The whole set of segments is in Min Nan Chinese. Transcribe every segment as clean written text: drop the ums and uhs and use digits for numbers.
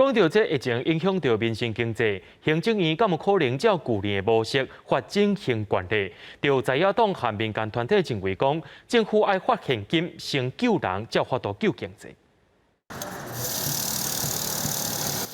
講到這疫情影響著民生經濟，行政院敢有可能照舊年的模式發振興券咧？著在野黨和民間團體認為講，政府愛發現金先救人，才有法度救經濟。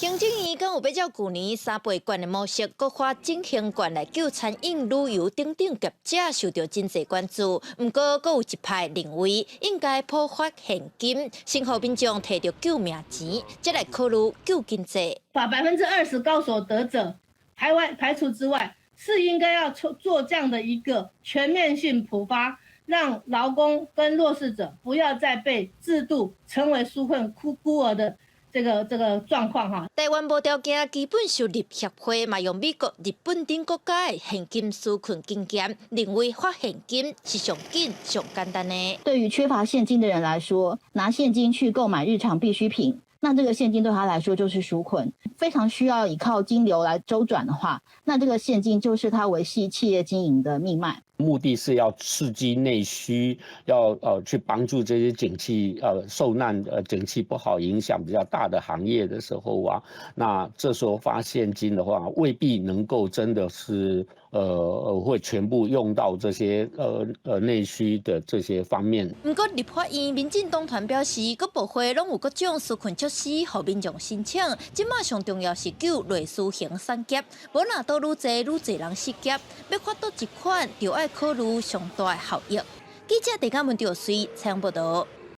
行政院敢有欲照舊年三倍券的模式，閣發振興券來救餐飲、旅遊等等業者，受著真濟關注。毋過，閣有一派認為應該普發現金，先予民眾提著救命錢，才來考慮救經濟。把20%高所得者排外排除之外，是應該要做做這樣的一個全面性普發，讓勞工跟弱勢者不要再被制度成為紓困孤孤兒的這個狀況哈。台灣無條件基本收入協會嘛用美國、日本等國家的現金紓困經驗，認為發現金是上緊、上簡單的。對於缺乏現金的人來說，拿現金去購買日常必需品，那這個現金對他來說就是紓困。非常需要依靠金流來週轉的話，那這個現金就是他維繫企業經營的命脈。目的是要刺激內需，要去幫助這些景氣受難景氣不好影響比較大的行業的時候啊，那這時候發現金的話，未必能夠真的是會全部用到這些內需的這些方面。毋過立法院民進黨團表示，各部會攏有各種紓困措施，予民眾申請。這馬上重要是救內需型產業，無若倒愈濟愈濟人失業，欲發倒一款，就愛考慮上大的效益。記者鄭嘉文、趙穗採訪報導。